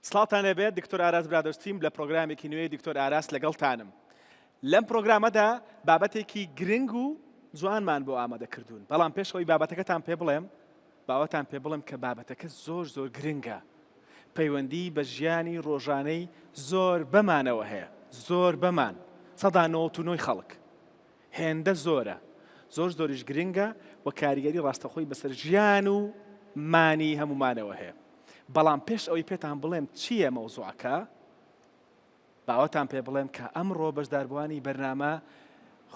سڵاوتان لێبێت دکتۆر ئاراس برادۆستیم لە پرۆگرامێکی نوێی دکتۆر ئاراس لەگەڵتانم لەم پرۆگرامەدا بابەتێکی گرنگ و جوانمان بۆ ئامادە کردوون بەڵام پێشەوەی بابەتەکەتان پێ بڵێم باوەتان پێ بڵێم کە بابەتەکە زۆر زۆر گرنگە پەیوەندی بە ژیانی ڕۆژانەی زۆر بەمانەوە هەیە زۆر بەمان سەدا نۆ خەڵک هێندە زۆرە زۆر زۆریش گرنگە و کاریگەری ڕاستەخۆی بەسەر ژیان و مانی هەمومانەوە هەیە بەڵام پێش ئەوەی پێتان بڵێم چییە مەوزوعەکە باوەتان پێ بڵێم کە ئەمڕۆ بەشداربووانی بەرنامە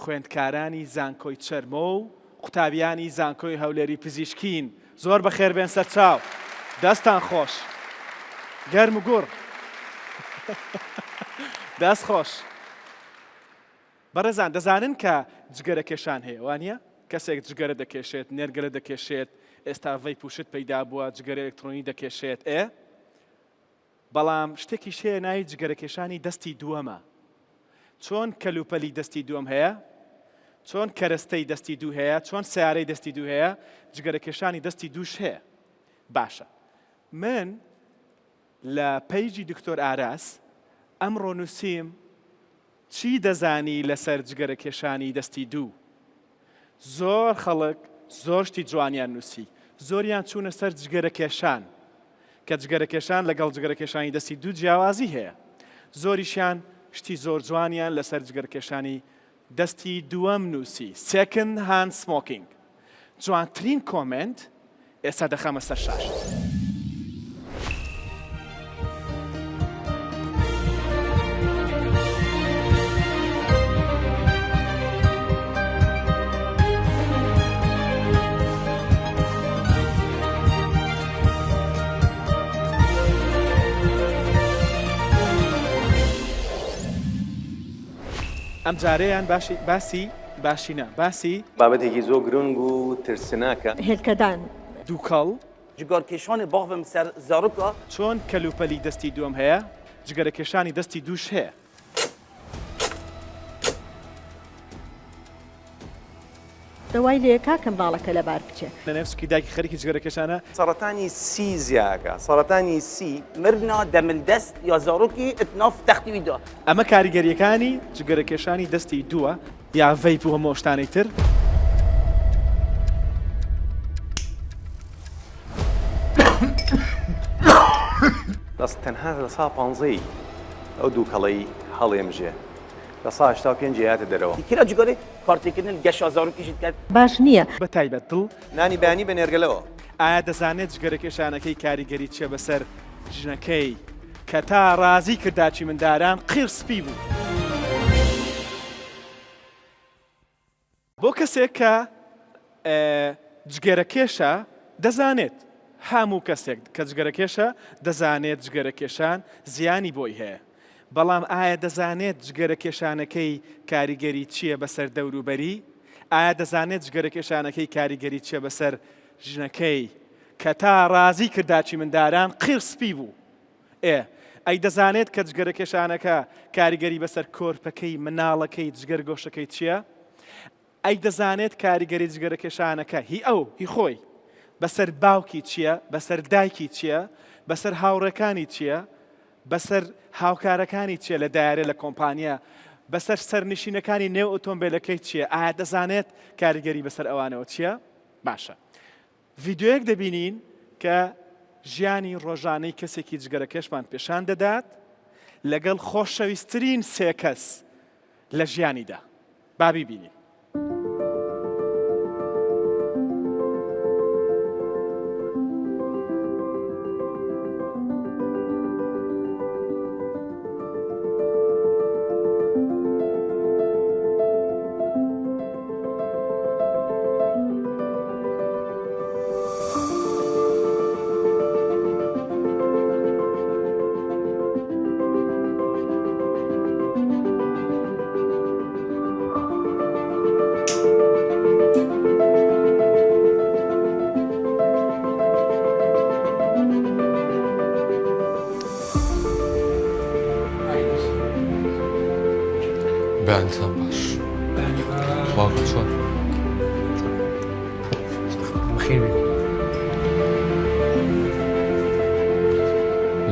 خوێندکارانی زانکۆی چەرمۆ و قوتابیانی زانکۆی هەولێری پزیشکین زۆر بەخێر بێن سەرچاو دەستان خۆش گەرم و گوڕ دەست خۆش بەڕێزان دەزانن کە جگەرە کێشان هەیە وانە کەسێک جگەرە دەکێشێت نێرگەلە دەکێشێت ئێستا vape و شت پەیدا بووە جگەرە ئەلکترۆنی دەکێشێت ئێ بەڵام شتێکیش هەیە ناوی جگەرەکێشانی دەستی دووەمە. چۆن کەلوپەلی دەستی دووەم هەیە، چۆن کەرەستەی دەستی دوو هەیە، چۆن سەیارەی دەستی دوو هەیە، جگەرەکێشانی دەستی دووش هەیە. باشە من لە page ی دکتۆر ئاراس ئەمڕۆ نووسیم چی دەزانی لەسەر جگەرەکێشانی دەستی دوو؟ زۆر خەڵک زۆر شتی جوانیان نووسی، زۆریان چوونە سەر جگەرەکێشان، کە جگەرەکێشان لەگەڵ جگەرەکێشانی دەستی دوو جیاوازی هەیە. زۆریشیان شتی زۆر جوانیان لەسەر جگەرەکێشانی دەستی دووەم نووسی، Second Hand Smoking. جوانترین comment ئێستا دەخەمە سەر شاشە. ئەمجارەیان باشی باسی باشی نا باسی. بابەتێکی زۆر گرنگ و ترسناکە. هێلکەدان. دووکەڵ. جگارکێشانی باڤم سەر زارۆکا. چۆن کەلوپەلی دەستی دووەم هەیە، جگەرەکێشانی دەستی دووش هەیە. دە وای لێ کاکە منداڵەکە لەبار بچێ. لە نێو سکی دایکی خەریکی جگەرەکێشانە. سەڕەتانی سی زیا ئەکا سەڕەتانی سی. مرنا دەمل دەست یا زارۆکی ات ناف تەختی وی دا. ئەمە کاریگەریەکانی جگەرەکێشانی دەستی دووە یا vape و هەموو ئەو شتانەی تر. بەس تەنها لە سا پانزەی ئەو دووکەڵەی هەڵێمژێ لە سا 85 یاتە دەرەوە. کیرا جگەرێ کارتێکردن گەشا زارۆکیشت کرد. باش نییە. بە تایبەت دڵ. نانی بەیانی بە نێرگەلەوە. ئایا دەزانێت جگەرەکێشانەکەی کاریگەری چیە بەسەر ژنەکەی کە تا ڕازی کرداچی منداران قیر سپی بوو. بۆ کەسێک کە جگەرەکێشە دەزانێت هەموو کەسێک کە جگەرەکێشە دەزانێت جگەرەکێشان زیانی بۆی هەیە بەڵام ئایا دەزانێت جگەرەکێشانەکەی کاریگەری چییە بەسەر دەوروبەری ئایا دەزانێت جگەرەکێشانەکەی کاریگەری چییە بەسەر ژنەکەی کە تا ڕازی کرداچی منداران قیر سپی بوو ئێ ئەی دەزانێت کە جگەرەکێشانەکە کاریگەری بەسەر کۆرپەکەی مناڵەکەی جگەرگۆشەکەی چییە؟ ئەی دەزانێت کاریگەری جگەرەکێشانەکە هی ئەو هی خۆی بەسەر باوکی چییە؟ بەسەر دایکی چییە؟ بەسەر هاوڕێکانی چییە؟ بەسەر هاوکارەکانی چییە لە دایارە لە کۆمپانیا؟ بەسەر سەرنشینەکانی نێو ئۆتۆمبیلەکەی چییە؟ ئایا دەزانێت کاریگەری بەسەر ئەوانەوە چییە؟ باشە ڤیدیۆیەک دەبینین کە ژیانی ڕۆژانەی کەسێکی جگەرەکێشمان پێشان دەدات لەگەڵ خۆشەویسترین سێ کەس لە ژیانیدا با بیبینین. بەیانتان باش باوکە چۆن بەخێر بێن.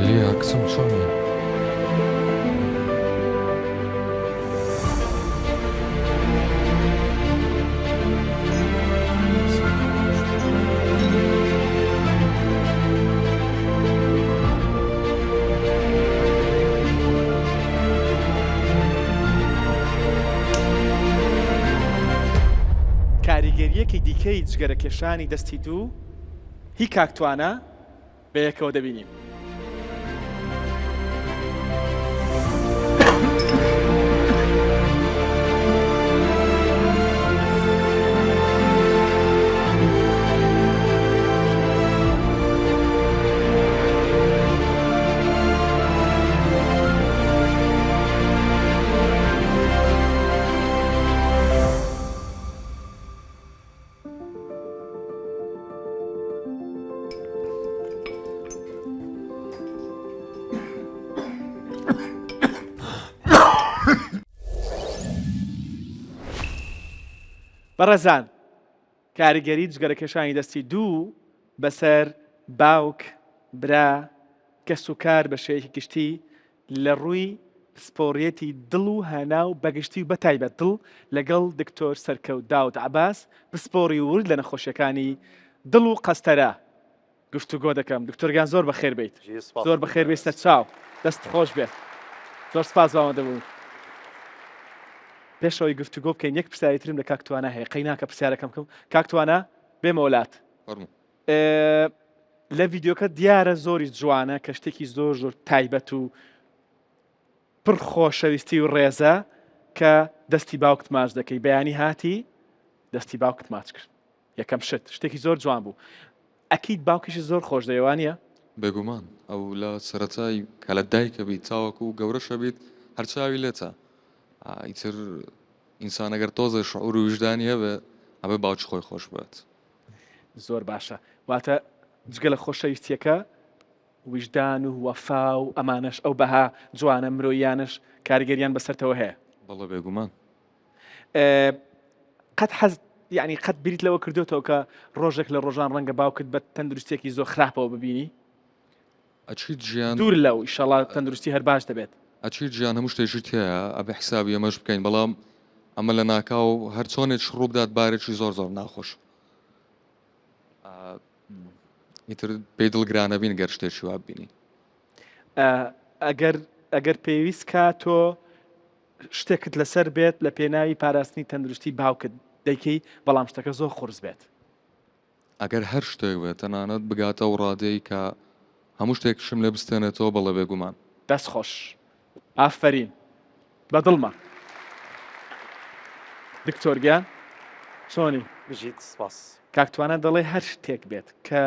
لی. لیا کچم چۆنی؟ کاریگەرییەکی دیکەی جگەرەکێشانی دەستی دوو هی کاک توانا بەیەکەوە دەبینین. بەڕێزان کاریگەری جگەرەکێشانی دەستی دوو بەسەر باوک، برا، کەسوکار بە شێوەیەکی گشتی لە ڕووی پسپۆڕیەتی دڵ و هەناو بەگشتی و بەتایبەت دڵ لەگەڵ دکتۆر سەرکەوت داود عەباس پسپۆڕی ورد لە نەخۆشیەکانی دڵ و قەستەرە گفتوگۆ دەکەم دکتۆر گیان زۆر بەخێر بیت زۆر بەخێر بیت سەرچاو دەست خۆش بێت زۆر سپاس بۆ ئامادەبوون پێشەوەی گفتوگۆ بکەین یەک پرسیاری ترم لە کاک توانا هەیە قەیناکە پرسیارەکەم بکەم کاک توانا بێمەوە لات لە ڤیددیوکە دیارە زۆری جوانە کە شتێکی زۆر زۆر تایبەت و پڕ خۆشەویستی و ڕێزە کە دەستی باوکت ماچ دەکەی بەیانی هاتی دەستی باوکت ماچ کرد یەکەم شت شتێکی زۆر جوان بوو ئەکید باوکیشی زۆر خۆش دەوێ وانیە؟ بێگومان ئەو لە سەرەتای کە لە دایکە بیت تاوەکو گەورەشە بیت هەر چاوی لێتە ئیتر ئینسان ئەگەر تۆزێ شعور و ویژدانی هەبێ ئەبێ باوکی خۆی خۆش بوێت. زۆر باشە واتە جگە لە خۆشەویستیەکە ویژدان و وەفا و ئەمانەش ئەو بەها جوانە مرۆییانەش کاریگەریان بەسەرتەوە هەیە. بەڵێ بێگومان. قەت حەز یعنی قەت بیرت لەوە کردوێتەوە کە ڕۆژێک لە ڕۆژان ڕەنگە باوکت بە تەندروستێکی زۆر خراپەوە ببینی؟ ئەچیت ژیان دوور لەو ئیشەڵا تەندروستی هەر باش دەبێت. ئەچیت ژیان هەموو شتێکی تێیە ئەبێ حسابی ئەمەش بکەین بەڵام ئەمە لە ناکاو هەر چۆنێکش ڕووبدات بارێکی زۆر زۆر ناخۆش ئیتر پێی دڵگرانەبین گەر شتێکی وا ببینین. ئەگەر ئەگەر پێویست کا تۆ شتێکت لەسەر بێت لە پێناوی پاراستنی تەندروستی باوکت دەیکەی بەڵام شتەکە زۆر قورس بێت. ئەگەر هەر شتێک بێت تەنانەت بگاتە ئەو ڕادەی کە هەموو شتێکشم لێ بستێنێتەوە بەڵێ بێگومان. دەست خۆش ئافەرین بەدڵمە دکتۆر گیان چۆنی؟ بژیت سپاس. کاک توانا دەڵێ هەر شتێک بێت کە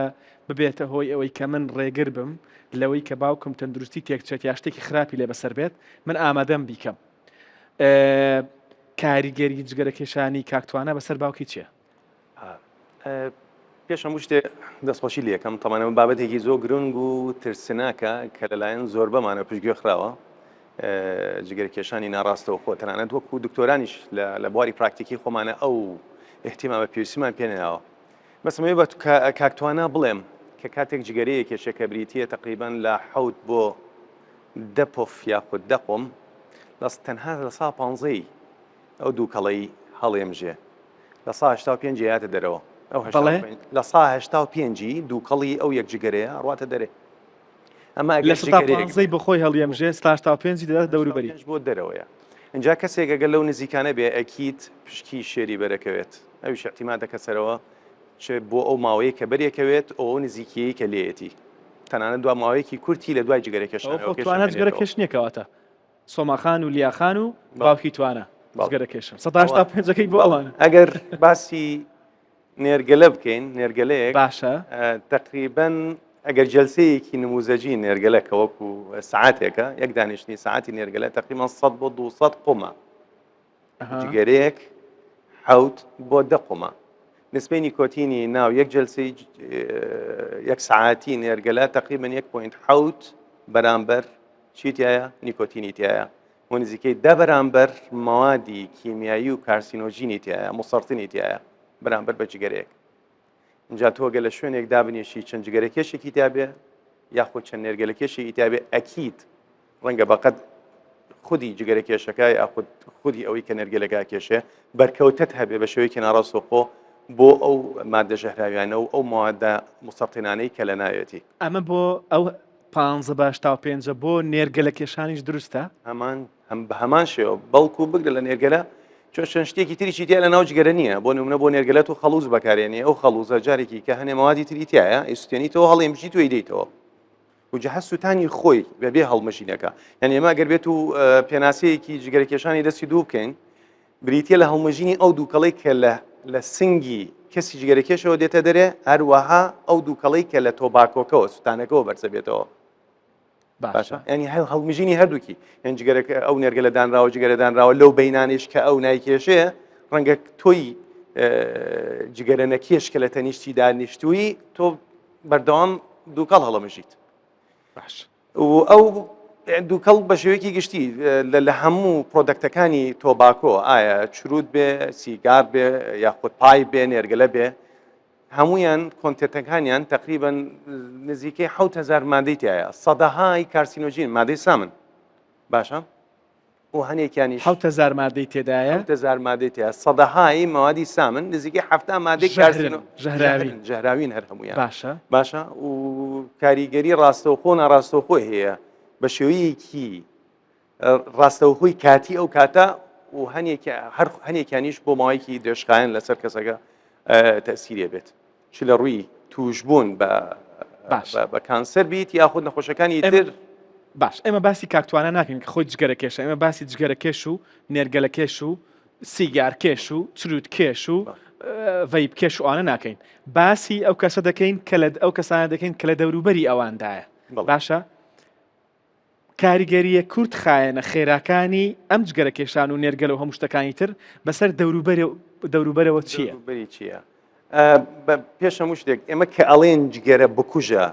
ببێتە هۆی ئەوەی کە من ڕێگر بم لەوەی کە باوکم تەندروستی تێکچێت یا شتێکی خراپی لێ بەسەر بێت من ئامادەم بیکەم. کاریگەری جگەرەکێشانی کاک توانا بەسەر باوکی چییە؟ پێش هەموو شتێ دەستخۆشی لەکەم تەمانەوە بابەتێکی زۆر گرنگ و ترسناکە کە لەلایەن زۆربەمانە پشتگوێ خراوە جگەرکێشانی ناڕاستەوخۆ تەنانەت وەکو دکتۆرانیش لە بواری پراکتیکی خۆمانە ئەو احتیمامە پێویستیمان پێناوە بەسمەوێ بە کاکتوانە بڵێم کە کاتێک جگەرەیە کێشێکە بریتە تقریبان لە حەوت بۆ دە پف یاخود دە قم لە تەنها لە سا پانزەی ئەو دووکەڵەی هەڵێمژێ 85% یاتە دەرەوە ئەو 85% ی دووکەڵی ئەو یەک جگەرەیە ڕاتە دەرێ ئەمە لە سەدا پانزەی بۆ خۆی هەڵیەمژێ 85 ی دەدات دەوروبەری بۆ دەرەوەیە اینجا کەسێک ئەگەر لەو نزیکانە بێ ئەکید پشکی شێری بەرەکەوێت ئەویش اعتیماد دەکە سەرەوە چ بۆ ئەو ماوەیە کە بەرێکەوێت ئەو نزیکیەی کە لێیەتی تەنانەت دوا ماوەیەکی کورتی لە دوای جگەرە کێشانەوە توانا جگەرە کێش نییە کەواتە سۆماخان و لیاخان و باوکی توانا جگەرە کێشن 185ەکەی بۆ ئەوانە ئەگەر باسی نێرگەلە بکەین نێرگەلەیەک باشە تقریبا ئەگەر جلسەیەکی نموزەجی نێرگەلە کە وەکو سعاتێکە یەک دانیشتنی سعاتی نێرگەلە تقریبا 100 بۆ 200 قومە جگەرەیەک حوت بۆ دە قومە نسبەی نیکۆتینی ناو یەک جلسەی یەک سعاتی نێرگەلە تقریبا 1.7 بەرامبەر چی تایە نیکۆتینی تایە و نزیکەی دە بەرامبەر مەوادی کیمیایی و کارسینۆجینی تایە مسەرتنی تایە بەرامبەر بە جگەرەیەک اینجا تۆ گە لە شوێنێک دابنیشی چەند جگەرەکێشێکی تیا بێ. یاخود چەند نێرگەلەکێشێکی تیابێ ئەکید ڕەنگە بەقەد خودی جگەرەکێشەکە یاخود خودی ئەوەی کە نێرگەلەکە کێشێ بەرکەوتت هەبێ بە شێوەیەکی ناڕاستەوخۆ بۆ ئەو مادە ژەهراویانە و ئەو موادە موسەڕتینانەی کە لە ناوێتی. ئەمە بۆ ئەو پانزە بە 85 ە بۆ نێرگەلە کێشانیش دروستە؟ هەمان هەم بە هەمان شێوە بەڵکو بگرە لە نێرگەلە چۆن چەند شتێکی تریشی تیا لە ناو جگەرە نییە بۆ نمونە بۆ نێرگەلە تۆ خەڵوز بەکارێنی ئەو خەڵوزە جارێکی کە هەنێ مەوادی تری تایە ئەیسوتێنیتەوە هەڵێمژی تۆی دەیتەوە و جەهە سووتانی خۆی بەبێ هەڵمژینەکە یعنی ئێمە گەر بێت و پێناسەیەکی جگەرەکێشانی دەستی دوو بکەین بریتە لە هەڵمژینی ئەو دووکەڵی کە لە لە سنگی کەسی جگەرەکێشەوە دێتە دەرێ هەروەها ئەو دووکەڵی کە لە tobacco کەوە سووتانەکەەوە بەرزە بێتەوە باشە ینی هەر هەڵمژینی هەردووکی یان جگەرەکە ئەو نێرگەلە دانراوە جگەرە دانراوە لەو بینانیش کە ئەو نایکێشێ ڕەنگە تۆی جگەرە نەکێش کە لە تەنیشتی دانیشتووی تۆ بەردەوام دووکەڵ هەڵەمژیت باش و ئەو دووکەڵ بە شێوەیەکی گشتی لە هەموو product ەکانی tobacco ئایا چروت بێ سیگار بێ یاخود pipe بێ نێرگەلە بێ هەمویان content ەکانیان تقریبا نزیکەی 1000 مادەی تایە سەدەهای carcinogen مادەی سامن باشە و هەنێکیانیش 7000 مادەی تێدایە 7000 مادەی تیا سەدەهای مەوادی سامن نزیکەی 70 مادەی carcino ژەهراوین ژەهراوین هەر هەمویان باشە باشە و کاریگەری ڕاستەوخۆ ناڕاستەوخۆی هەیە بە شێوەیەکی ڕاستەوخۆی کاتی ئەو کاتە و هەنێک هەر هەنێکیانیش بۆ ماوەیەکی درێژخایەن لەسەر کەسەکە تەسیرێ بێت چ لە ڕووی تووشبوون بە باش بە کانسەر بیت یاخود نەخۆشەکانی تر باش ئێمە باسی کاکتوانە ناکەین کە خۆی جگەرە کێشە ئێمە باسی جگەرە کێش و نێرگەلە کێش و سیگار کێش و چروت کێش و vape کێش و ئەوانە ناکەین باسی ئەو کەسە دەکەین کە لە ئەو کەسانە دەکەین کە لە دەوروبەری ئەواندایە باشە کاریگەرییە کورت خایەنە خێراکانی ئەم جگەرەکێشان و نێرگەلە و هەموو شتەکانی تر بەسەر دەوروبەرەوە چییە؟ دەوروبەری چییە؟ پێش هەموو شتێک ئێمە کە ئەڵێن جگەرە بکوژە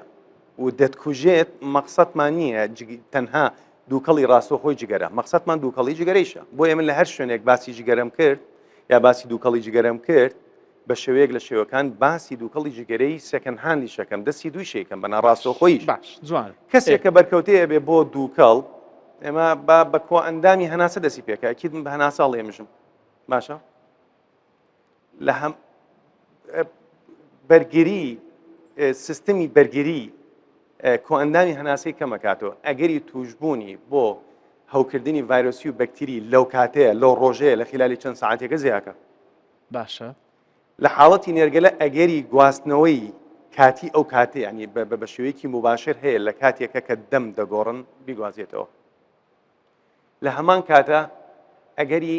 و دەتکوژێت مەقسەتمان نییە تەنها دووکەڵی ڕاستەوخۆی جگەرە مەقسەتمان دووکەڵی جگەرەیشە بۆ ئێمە لە هەر شوێنێک باسی جگەرەم کرد یا باسی دووکەڵی جگەرەم کرد بە شێوەیەک لە شێوەکان باسی دووکەڵی جگەرەی second hand یش ئەکەم دەستی دووی شەکەم بە ناڕاستەوخۆیش باش جوان کەسێک کە بەرکەوتەیە بێ بۆ دووکەڵ ئێمە با بە کۆ ئەندامی هەناسە دەسی پێکە ئەکید من بە هەناسە هەڵێمژم باشە لە هەم بەرگری سیستمی بەرگری کۆئەندامی هەناسەی کەمەکاتەوە ئەگەری توشببوونی بۆ هەوکردنی ڤایرۆسی و بەکتری لەو کاتەیە لەو ڕۆژەیە لە خلالی چەند ساعتێکە زیاکە باشە. لە حاڵەتی نێرگەلە ئەگەری گواستنەوەی کاتی ئەو کاتە یانی بە بە شێوەیەکی موباشر هەیە لە کاتێکە کە دەم دەگۆڕن بیگوازێتەوە لە هەمان کاتە ئەگەری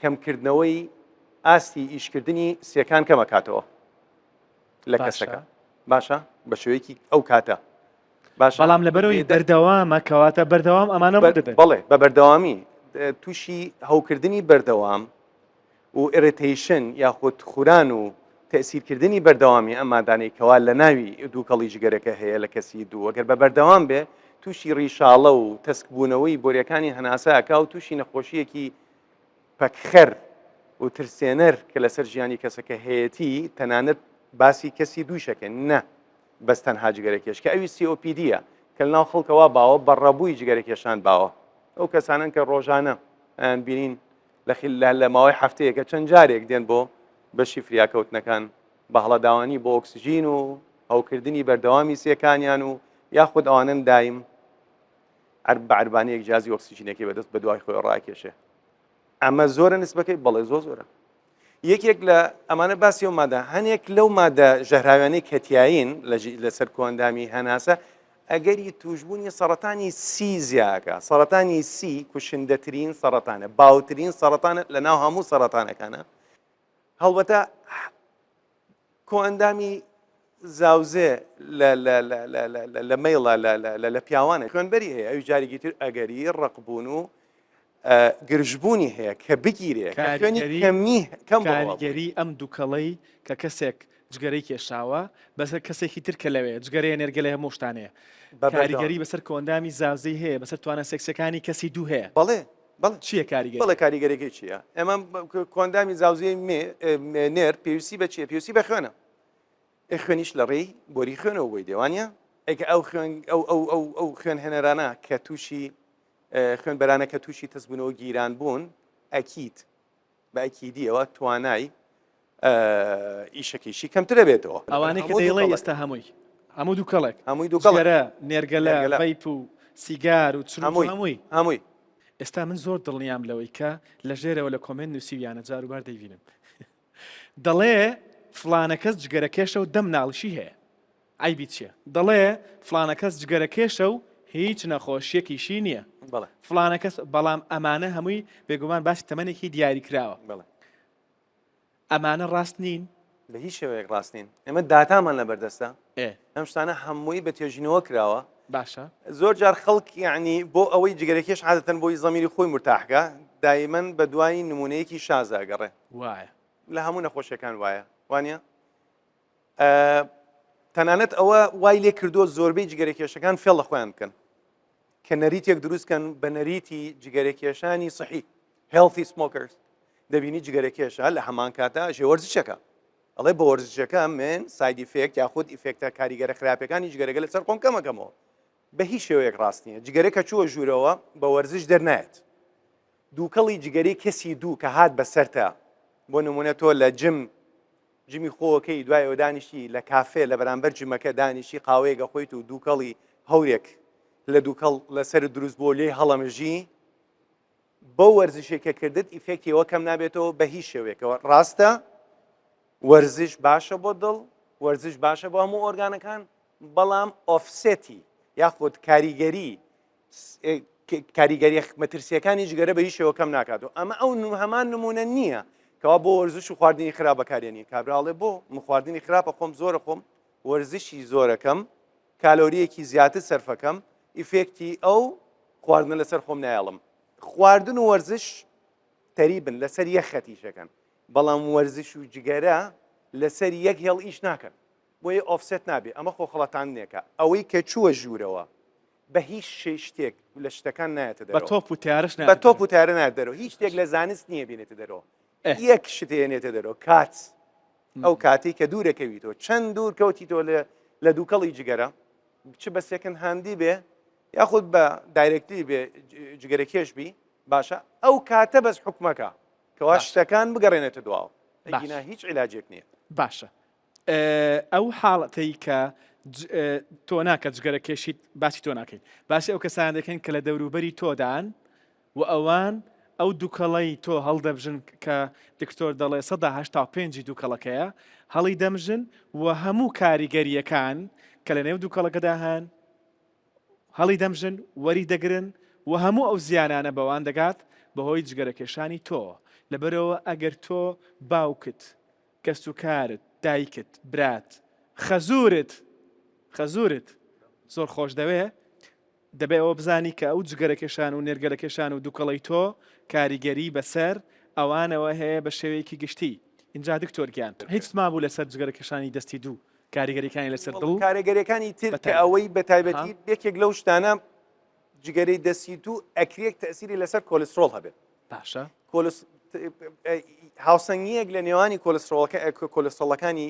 کەمکردنەوەی ئاستی ئیشکردنی سیەکان کەمەکاتەوە لە کەسەکە باشە بە شێوەیەکی ئەو کاتە باشە بەڵام لەبەرەوەی بەردەوامە کەواتە بەردەوام ئەمانە بەڵێ بە بەردەوامی تووشی هەوکردنی بەردەوام و irritation یاخود خوران و تەئسیرکردنی بەردەوامی ئەم مادانەی کەوا لە ناوی دووکەڵی جگەرەکە هەیە لە کەسی دوو ئەگەر بە بەردەوام بێ تووشی ڕیشاڵە و تەسکبوونەوەی بۆریەکانی هەناسە ئەکا و تووشی نەخۆشیەکی پەکخەر و ترسێنەر کە لەسەر ژیانی کەسەکە هەیەتی تەنانەت باسی کەسی دووشەکە نە بەس تەنها جگەرەکێش کە ئەوی COPD یە کە لەناو خەڵکەوە باوە بە ڕەبووی جگەرەکێشان باوە ئەو کەسانن کە ڕۆژانە بینین لە خلال لە ماوەی هەفتەیەکە چەند جارێک دێن بۆ بەشی فریاکەوتنەکان بە هەڵەداوانی بۆ ئۆکسجین و هەوکردنی بەردەوامی سیەکانیان و یاخود ئەوانەن دایم بە عەربانەیەک جازی ئۆکسجینەکەی بەدەست بە دوای خۆی ڕاکێشێ ئەمە زۆرە نسبەکەی بەڵێ زۆر زۆرە یەکێک لە ئەمانە باسی ئەو مادە هەنێک لەو مادە ژەهراویانەی کە تیاین لەسەر کۆئەندامی هەناسە ئەگەری توشبوونی سەڕەتانی سی زیاکە سەڕەتانی سی کوشندەترین سەڕەتانە باوترین سەڕەتانە لە ناو هەموو سەڕەتانەکانە هەڵبەتە کۆئەندامی زاوزێ لە مەیڵە لە پیاوانە خوێنبەری هەیە ئەوی جارێکی تر ئەگەری ڕقبوون و گرژبوونی هەیە کە بگیرێ کە خوێنی کەمی کەم کاریگەری ئەم دوکەڵەی کە کەسێک جگەرەی کێشاوە بەسەر کەسێکی تر کە لەوێ جگەرەیە نێرگەلە هەموو شتانەیە کاریگەری بەسەر کۆئەندامی زاوزێی هەیە بەسەر توانا سێکسیەکانی کەسی دوو هەیە بەڵێ بەڵێ چییە کاریگەری؟ بەڵێ کاریگەریەکەی چییە؟ ئێمە کۆئەندامی زاوزێی مێ نێر پێویستی بە چییە؟ پێویستی بە خوێنە. ئێ خوێنیش لە ڕێی بۆری خوێنەوە بۆی دێ وانە؟ ئەی کە ئەو خوێن ئەو ئەو ئەو ئەو خوێنهێنەرانە کە تووشی خوێنبەرانە کە تووشی تەسکبوونەوە گیران بوون ئەکید بە ئەکیدیەوە توانای ئیشەکەیشی کەمترە بێتەوە. ئەوانەی کە دەیڵێی ئێستا هەمووی هەموو دووکەڵێک هەمووی دووکەڵ جگەرە نێرگەلە vape و سیگار و چروک هەمووی هەمووی هەمووی. ئێستا من زۆر دڵنیام لەوەی کە لە ژێرەوە لە comment نووسیویانە جاروبار دەیبینم دەڵێ فڵانە کەس جگەرەکێشە و دە مناڵیشی هەیە عەیبی چیە؟ دەڵێ فڵانە کەس جگەرە کێشە و هیچ نەخۆشیەکیشی نییە. بەڵێ. فڵانە کەس بەڵام ئەمانە هەمووی بێگومان باسی تەمەنێکی دیاری کراوە. بەڵێ. ئەمانە ڕاست نین؟ بە هیچ شێوەیەک ڕاست نین. ئێمە داتامان لەبەردەستە. ئێ. ئەم شتانە هەمووی بە توێژینەوە کراوە. باشە. زۆر جار خەڵک یەعنی بۆ ئەوەی جگەرەکێش عادەتەن بۆی زەمیری خۆی مورتاح کە دایمەن بە دوای نموونەیەکی شازە ئەگەڕێ. وایە. لە هەموو نەخۆشیەکان وایە. وانە؟ تەنانەت ئەوە وای لێ کردووە زۆربەی جگەرەکێشەکان فێڵ لە خۆیان بکەن کە نەریتێک دروستکەن بە نەریتی جگەرەکێشانی سحی healthy smokers دەبینی جگەرەکێشە لە هەمان کاتا ژێ وەرزشەکە ئەڵێ بە وەرزشەکە من side effect یاخود effect ە کاریگەرە خراپەکانی جگەرەکە لەسەر خۆم کەمەکەمەوە بە هیچ شێوەیەک ڕاست نییە جگەرە کە چووە ژوورەوە بە وەرزش دەرنایەت دووکەڵی جگەرەی کەسی دوو کە هات بەسەرتا بۆ نمونە تۆ لە gym gym ی خۆکەی دوای ئەوە دانیشتی لە کافێ لە بەرامبەر gym ەکە دانیشی قاوەیەک ئەخۆیت و دووکەڵی هەورێک لە دووکەڵ لەسەرت دروست بووە لێی هەڵەمژی بەو وەرزشێک کە کردت effect ی ئەوە کەم نابێتەوە بە هیچ شێوەیەکەوە ڕاستە وەرزش باشە بۆ دڵ وەرزش باشە بۆ هەموو ئۆرگانەکان بەڵام offset ی یاخود کاریگەری کاریگەریە مەترسیەکانی جگەرە بە هیچ شێوە کەم ناکاتەوە ئەمە ئەو هەمان نمونە نییە کەوا بۆ وەرزش و خواردنی خراپ بەکارێنی کابراڵێ بۆ من خواردنی خراپە خۆم زۆرە خۆم وەرزشی زۆرەکەم کالۆریەکی زیاتر سەرفەکەم effect ی ئەو خواردنە لەسەر خۆم نایەڵم خواردن و وەرزش تەریبن لەسەر یەک خەتیشەکەن بەڵام وەرزش و جگەرە لەسەر یەک هێڵ ئیش ناکەن بۆیە offset نابێ ئەمە خۆخەڵەتاندنێکە ئەوەی کە چووە ژوورەوە بە هیچ شتێک لە شتەکان نایەتە دەرەوە. بە تۆپ و تەیارەش نایەتە دەرەوە. بە تۆپ و تەیارە نایەتە دەرەوە. هیچ شتێک لە زانست نییە بینێتە دەرەوە. یەک شت هێنێتە دەرەوە کات. ئەو کاتەی کە دوورەکەویتەوە چەند دوور کەوتیتەوە لە لە دووکەڵی جگەرە چ بە second hand ی بێ یاخود بە directly بێ جگەرەکێش بی باشە ئەو کاتە بەس حکومەکە کەوا شتەکان بگەڕێنێتە دواوە ئەگینا هیچ عیلاجێک نییە. باشە ئەو حاڵەتەی کە تۆ ناکە جگەرە کێشیت باسی تۆ ناکەین باسی ئەو کەسان دەکەین کە لە دەوروبەری تۆدان و ئەوان ئەو دووکەڵەی تۆ هەڵدەبژن کە دکتۆر دەڵێ 1970 دووکەڵەکەیە هەڵی دەمژن و هەموو کاریگەریەکان کە لە نێو دووکەڵەکەدا هەن هەڵی دەمژن وەری دەگرن و هەموو ئەو زیانانە بەوان دەگات بەهۆی جگەرەکێشانی تۆ لەبەرەوە ئەگەر تۆ باوکت کەسوکارت، دایکت، برات، خەزوورت، خەزوورت زۆر خۆش دەوێ، دەبێ ئەوە بزانی کە ئەو جگەرەکێشان و نێرگەلەکێشان و دوکەڵەی تۆ کاریگەری بەسەر ئەوانەوە هەیە بە شێوەیەکی گشتی. ئینجا دکتۆر گیان هیچت مابوو لەسەر جگەرەکێشانی دەستی دوو کاریگەریەکانی لەسەر دڵ کارێگەریەکانی تر کە ئەوەی بە تایبەتی یەکێک لەو شتانە جگەرەی دەستی دوو ئەکرێک تەسیری لەسەر کۆلسترۆڵ هەبێت باشە هاوسەنگیەک لە نێوانی کۆلسترۆڵەکە کۆلسترۆڵەکانی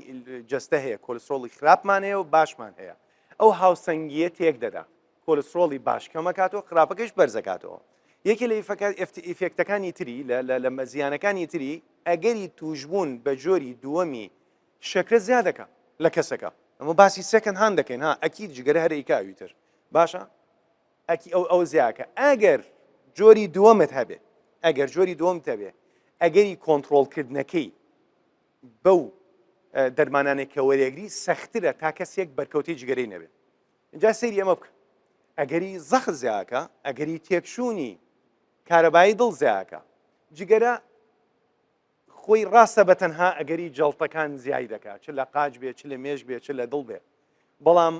جەستە هەیە کۆلسترۆڵی خراپمان هەیە و باشمان هەیە ئەو هاوسەنگیە تێک دەدا کۆلسترۆڵی باش کەمەکاتەوە خراپەکەش بەرزەکاتەوە یەکێ لە effect ەکانی تری لە مەزیانەکانی تری ئەگەری توشبوون بە جۆری دووەمی شەکرە زیادەکە لە کەسەکە ئەمە باسی second hand دەکەین ها ئەکی جگەرە هەرێکا ئەوی تر باشە ئەکی ئەو ئەو زیاکە ئەگەر جۆری دووەمت هەبێ ئەگەر جۆری دووەمت هەبێ ئەگەری کۆنتڕۆڵکردنەکەی بەو دەرمانانێک کە وەرێگری سەخترە تا کەسێک بەرکەوتەی جگەرەی نەبێت اینجا سەیری ئەمە بکە ئەگەری زەخت زیاکە ئەگەری تێکچوونی کارەبایی دڵ زیاکە جگەرە خۆی ڕاستە بە تەنها ئەگەری جەڵتەکان زیای دەکات چ لە قاچ بێ چ لە مێش بێ چ لە دڵ بێ بەڵام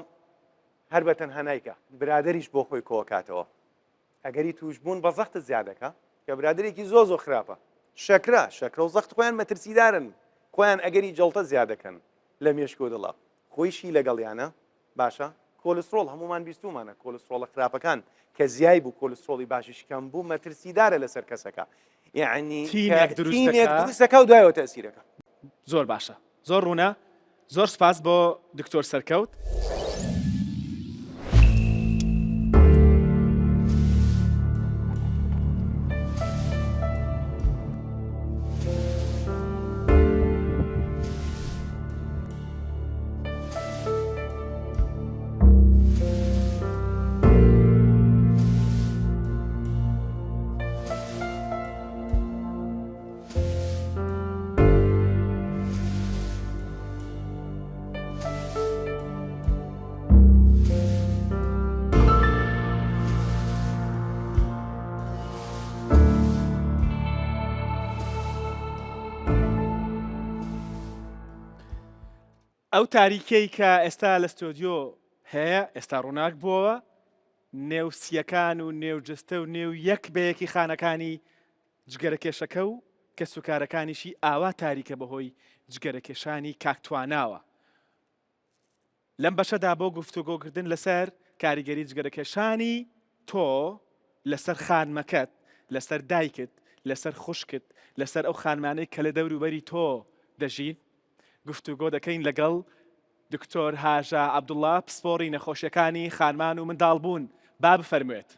هەر بە تەنها نایکا برادەریش بۆ خۆی کۆکاتەوە ئەگەری توشبوون بە زەخت زیادەکە کە برادێکی زۆ زۆ خراپە شەکرە شەکرە و زەخت خۆیان مەترسیدارن خۆیان ئەگەری جەڵتە زیادەکەن لە مێشک و دڵە خۆیشی لەگەڵیانە باشە کۆلسترۆڵ هەمومان بیستومانە کۆلسترۆڵە خراپەکان کە زیای بوو کۆلسترۆڵی باشیش کەم بوو مەترسیدارە لەسەر کەسەکە یعنی تینێک دروستەکە و دوایەوە تەسیرەکە زۆر باشە زۆر ڕوونە زۆر سپاس بۆ دکتۆر سەرکەوت. ئەو تاریکیەی کە ئێستا لە ستۆدیۆ هەیە ئێستا ڕووناک بووەوە، نێو سییەکان و نێو جەستە و نێو یەک بە یەکی خانەکانی جگەرەکێشەکە و کەسوکارەکانیشی ئاوا تاریکە بەهۆی جگەرەکێشانی کاک تواناوە. لەم بەشەدا بۆ گفتوگۆکردن لەسەر کاریگەری جگەرەکێشانی تۆ لەسەر خانمەکەت، لەسەر دایکت، لەسەر خوشکت، لەسەر ئەو خانمانەی کە لە دەوروبەری تۆ دەژین، گفتوگۆ دەکەین لەگەڵ دکتۆر هاژە عەبدوڵا پسپۆڕی نەخۆشیەکانی خانمان و منداڵبوون با بفەرموێت.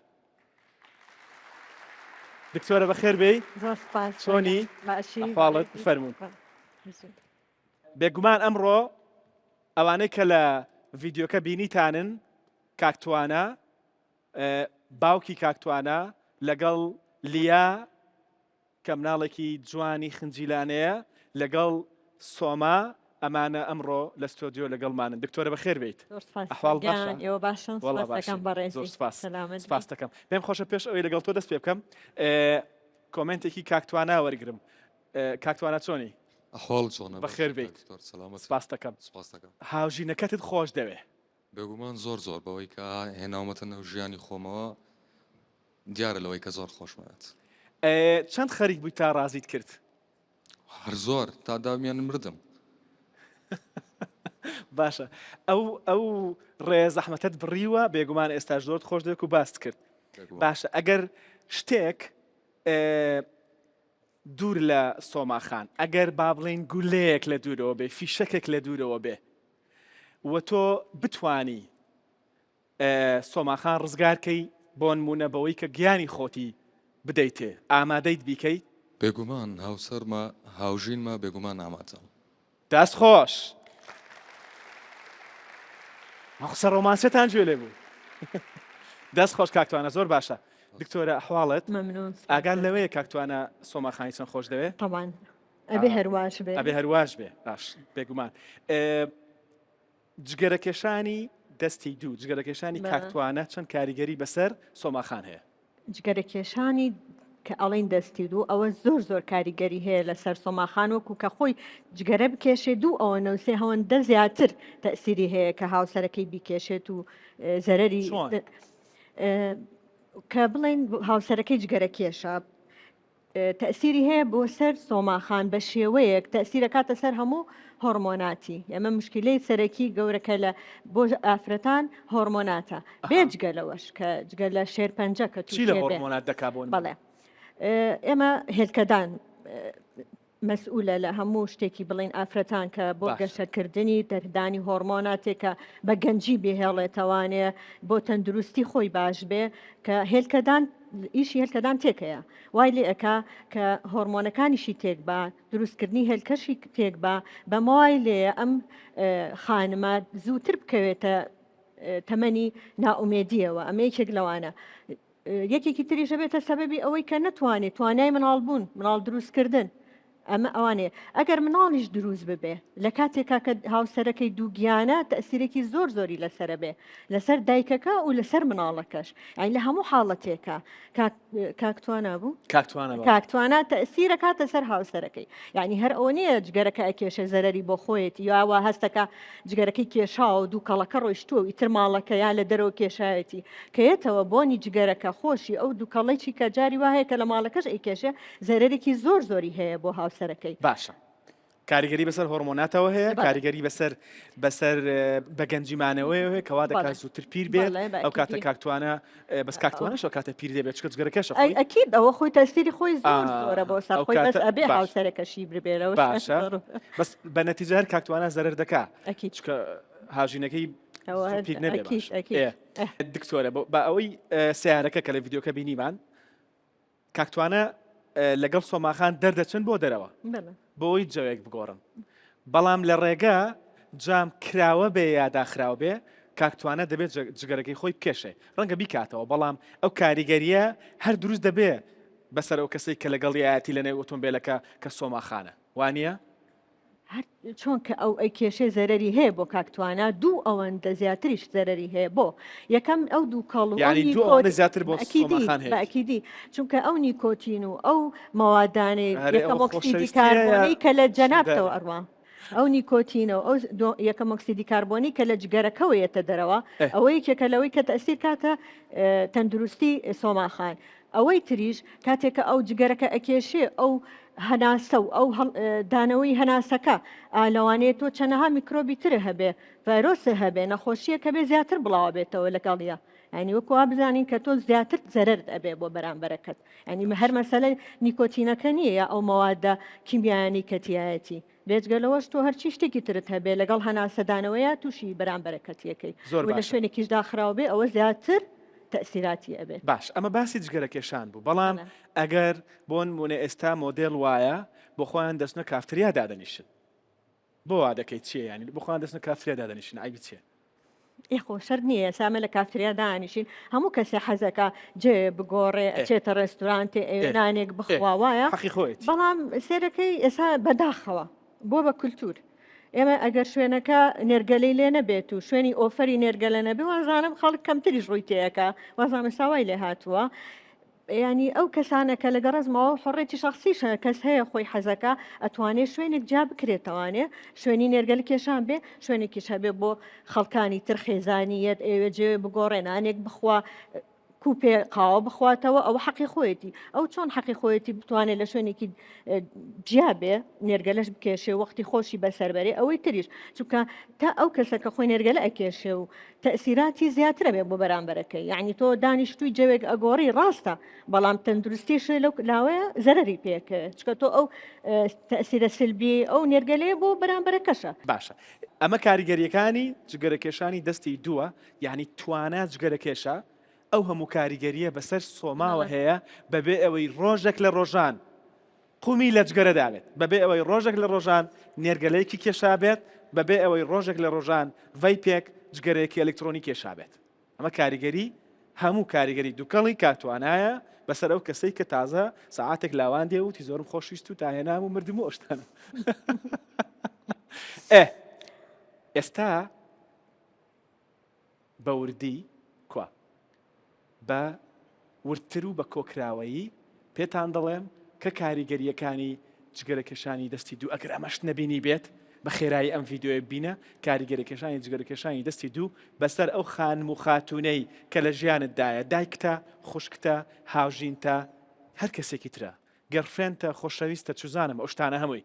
دکتۆرە بەخێر بێی. زۆر سپاس. چۆنی؟ باشی. ئەحواڵت بفەرموون. بێگومان ئەمڕۆ ئەوانەی کە لە ڤیدیۆکە بینیتانن کاک توانا باوکی کاک توانا لەگەڵ لیا کە مناڵێکی جوانی خنجیلانەیە لەگەڵ سۆما ئەمانە ئەمڕۆ لە ستۆدیۆ لەگەڵمانن دکتۆرە بەخێر بیت ئەحواڵ باشە ئێوە باشن وەڵا باشم زۆر سپاس سپاس دەکەم پێم خۆشە پێش ئەوەی لەگەڵ تۆ دەست پێ بکەم comment ێکی کاک توانا وەرگرم کاک توانا چۆنی؟ ئەحواڵ چۆنە؟ بەخێر بێیت. سەلامەت. سپاست دەکەم. سپاست دەکەم. هاوژینەکەتت خۆش دەوێ؟ بێگومان زۆر زۆر بەوەی کە هێناومەتە ناو ژیانی خۆمەوە دیارە لەوەی کە زۆر خۆشمەوێت. چەند خەریک بووی تا ڕازیت کرد؟ هەر زۆر تا دامیان مردم. باشە ئەو ئەو ڕێ زەحمەتەت بڕیوە بێگومان ئێستاش زۆرت خۆش دەوێت و باست کرد. باشە ئەگەر شتێک دوور لە سۆما خان ئەگەر با بڵێین گولەیەک لە دوورەوە بێ فیشەکێک لە دوورەوە بێ و تۆ بتانی سۆما خان ڕزگارکەی بۆ نمونە بەوەی کە گیانی خۆتی بدەیتێ ئامادەیت بیکەیت؟ بێگومان هاوسەرمە هاوژینمە بێگومان ئامادەم. دەست خۆش. ئەو قسە ڕۆمانسیەتان گوێ لێ بوو. دەست خۆش کاک توانا زۆر باشە. دکتۆرە ئەحواڵت؟ مەمنون. ئاگات لەوەیە کاک توانا سۆما خانی چەند خۆش دەوێ؟ تەبعەن ئەبێ هەرواش بێ. ئەبێ هەرواش بێ باش بێگومان. جگەرەکێشانی دەستی دوو جگەرەکێشانی کاک توانا چەند کاریگەری بەسەر سۆما خان هەیە؟ جگەرەکێشانی کە ئەڵێین دەستی دوو ئەوە زۆر زۆر کاریگەری هەیە لەسەر سۆماخان وەکو کە خۆی جگەرە بکێشێ دوو ئەوەنە و سێ هەوەندە زیاتر تەسیری هەیە کە هاوسەرەکەی بیکێشێت و زەرەری کە بڵێن هاوسەرەکەی جگەرە کێشە تەئسیری هەیە بۆ سەر سۆما خان بە شێوەیەک تەئسیر ئەکاتە سەر هەموو هۆڕمۆناتی ئەمە مشکلەی سەرەکی گەورەکە لە بۆ ئافرەتان هۆڕمۆناتە بێجگە لەوەش کە جگە لە شێرپەنجە کە چی لە هۆڕمۆنات دەکا بۆ بەڵێ ئێمە هێلکەدان مەسئولە لە هەموو شتێکی بڵین ئافرەتان کە بۆ گەشەکردنی دەردانی هۆرمۆناتێکە بە گەنجی بهێڵێتەوانێ بۆ تەندروستی خۆی باش بێ کە هێلکەدان ئیشی هێلکەدان تێکەیە وای لێ ئەکا کە هۆرمۆنەکانیشی تێک با دروستکردنی هێلکەشی تێک با بەمە وای لێیە ئەم خانمە زووتر بکەوێتە تەمەنی نائومێدیەوە ئەمە یەکێک لەوانە یەکێکی تریش ئەبێتە سەبەبی ئەوەی کە نەتوانێت توانای مناڵبوون مناڵ دروستکردن ئەمە ئەوانەیە ئەگەر مناڵیش دروست ببێ لە کاتێکا کە هاوسەرەکەی دووگیانە تەسیرێکی زۆر زۆری لەسەرە بێ لەسەر دایکەکە و لەسەر مناڵەکەش ئەین لە هەموو حاڵەتێکە کاکتوانا بوو کاکتوانا تەسیرە کاتە سەر هاوسەرەکەی یعنی هەر ئەوە نییە جگەرەکە ئەکێشە زەرری بۆ خۆیەتی یاوا هەستەکە جگەرەکەی کێشاوە و دووکەڵەکە ڕۆیشتووە و ئیتر ماڵەکە یا لە دەرەوە کێشاوێتی کە یەتەوە بۆنی جگەرەکە خۆشی ئەو دووکەڵەی چی کە جاری وا هەیە کە لە ماڵەکەش ئەیکێشێ زەرەرێکی زۆر زۆری هەیە بۆ هاوسەرەکەی. باشە کاریگەری بەسەر هۆرمۆناتەوە هەیە کاریگەری بەسەر بەسەر بە گەنجی مانەوەی هەیە کەوا دەکات زووتر پیر بێت ئەو کاتە کاکتوانە بەس کاکتوانەش ئەو کاتە پیر دەبێت چکە جگەرەکەشە ئەی ئەکید ئەوە خۆی تەسیری خۆی زۆر زۆرە بۆ سەر خۆی بەس ئەبێ هاوسەرەکەشی ببێرەوە باشە بەس بە نەتیجە هەر کاکتوانە زەرەر دەکا ئەکید چکە هاژینەکەی پیر نەبێ دکتۆرە بە ئەوەی سیارەکە کە لە ڤیددیوکە بینیمان کاک توانا لەگەڵ سۆماخان دەردەچن بۆ دەرەوە بۆی جەوێک بگۆڕن بەڵام لە ڕێگە جام کراوە بێ یا داخراو بێ کاک توانا دەبێت جگەرەکەی خۆی بکێشێ ڕەنگە بیکاتەوە بەڵام ئەو کاریگەریە هەر دروست دەبێ بەسەر ئەو کەسێک کە لەگەڵ یایەتی لە نێو ئۆتۆمبیلەکە کە سۆماخانە وانە؟ هەر چۆن کە ئەو ئەی کێشەی زەرەری هەیە بۆ کاک توانا دوو ئەوەندە زیاتریش زەرەری هەیە بۆ یەکەم ئەو دووکەڵ و یانی دوو ئەوەندە زیاتر بۆ ئەکیدی سۆماخان هەیە ئەکیدی چونکە ئەو نیکۆتین و ئەو مەوادانەی هەرێ یەکەم ئەوە ئۆکسیدی خۆشەویستیە یا کاربۆنەی کە لە جەنابتەوە سوودارە ئەڕوا. ئەو نیکۆتینە و ئەو یەکەم ئۆکسیدی کاربۆنی کە لە جگەرەکەوە یەتە دەرەوە ئەوە یەکێکە لەوەی کە تەسیر کاتە تەندروستی سۆماخان ئەوەی تریش کاتێک کە ئەو جگەرەکە ئەکێشێ ئەو هەناسە و ئەو دانەوەی هەناسەکە لەوانەیە تۆ چەنەها میکرۆبی تر هەبێ ڤایرۆسە هەبێ نەخۆشیەک هەبێ زیاتر بڵاوە بێتەوە لەگەڵیە ینی وەکو وا بزانین کە تۆ زیاتر زەرەرت ئەبێ بۆ بەرامبەرەکەت ینی هەر مەسەلەی نیکۆتینەکە نییە یا ئەو مەوادە کیمیایانی کە تیایەتی بێجگە لەوەش تۆ هەرچی شتێکی ترت هەبێ لەگەڵ هەناسەدانەوەیە تووشی بەرامبەرەکەتیەکەی زۆر لە باشە. شوێنێکیش داخراو بێ ئەوە زیاتر تەئسیراتی ئەبێت. باش ئەمە باسی جگەرەکێشان بوو بەڵام بەڵێ. ئەگەر بۆنمونە ئێستا مۆدێل وایە بۆ خۆیان دەچنە کافتریا دادەنیشن بۆ وا دەکەی چیە یانی بۆ خۆیان دەچنە کافتریا دادەنیشن عەیبی چیە؟ ئێ خۆ شەرت نییە ئێستا ئەمە لە کافتریا دانیشین هەموو کەسێ حەزەکا جێ بگۆڕێ ئێ. ئەچێتە ڕێستورانتێ ئەوێ ئێ. نانێک ئێ. بخوا وایە حەقی خۆیەتی. بەڵام سێرەکەی ئێستا بەداخەوە بۆ بە کولتوور ئێمە ئەگەر شوێنەکە نێرگەلەی لێ نەبێت و شوێنی ئۆفەری نێرگەلە نەبێ وازانم خەڵک کەمتریش ڕووی تێیەکا وازانم ئێستا وای لێ هاتووە یانی ئەو کەسانە کە لە گەڕەزمەوە حڕێتی شخصیشە کەس هەیە خۆی حەزەکە ئەتوانێ شوێنێک جیا بکرێتەوانێ شوێنی نێرگەل کێشان بێ شوێنێکیش هەبێ بۆ خەڵکانی تر خێزانیەت ئەوێ جێ بگۆڕێ نانێک بخوا کوپێ قاوە بخواتەوە ئەوە حەقی خۆیەتی ئەو چۆن حەقی خۆیەتی بتوانێت لە شوێنێکی جیا بێ نێرگەلەش بکێشێ وەختی خۆشی بەسەر بەرێ ئەوەی تریش چونکە تا ئەو کەسە کە خۆی نێرگەلە ئەکێشێ و تەئسیراتی زیاترە بێ بۆ بەرامبەرەکەی یعنی تۆ دانیشتووی جەوێک ئەگۆڕی ڕاستە بەڵام تەندروستیش لەو لاوەیە زەرەری پێکەوێت چکە تۆ ئەو تەئسیرە سلبی ئەو نێرگەلەیە بۆ بەرامبەرەکەشە. باشە ئەمە کاریگەریەکانی جگەرەکێشانی دەستی دووە یانی توانا جگەرەکێشە ئەو هەموو کاریگەریە بەسەر سۆماوە هەیە بەبێ ئەوەی ڕۆژێک لە ڕۆژان قومی لە جگەرە دابێت بەبێ ئەوەی ڕۆژێک لە ڕۆژان نێرگەلەیەکی کێشابێت بەبێ ئەوەی ڕۆژێک لە ڕۆژان vape ێک جگەرەیەکی ئەلکترۆنی کێشابێت ئەمە کاریگەری هەموو کاریگەری دوکەڵی کاتوانایە بەسەر ئەو کەسەی کە تازە سەعاتێک لاواندێ وتی زۆرم خۆشویست و تاهێنام و مردم و ئەو شتانە ئێ ئێستا بە وردی کوا؟ بە وردتر و بە کۆکراوەیی پێتان دەڵێم کە کاریگەرییەکانی جگەرەکێشانی دەستی دوو ئەگەر ئەمەشت نەبینیبێت بە خێرایی ئەم ڤیدیۆیە ببینە کاریگەریەکێشانی جگەرەکێشانی دەستی دوو بەسەر ئەو خانم و خاتوونەی کە لە ژیانتدایە دایکتە خوشکتە هاوژینتە هەر کەسێکی ترە girlfriend ە خۆشەویستە چوزانم ئەو شتانە هەمووی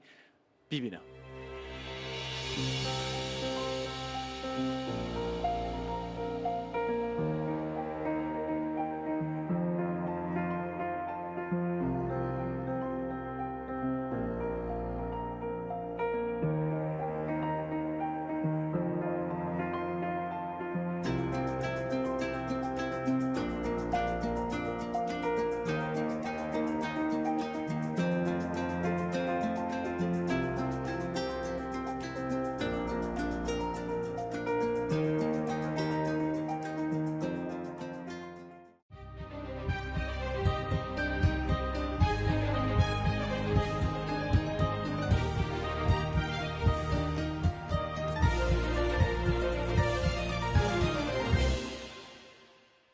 بیبینە.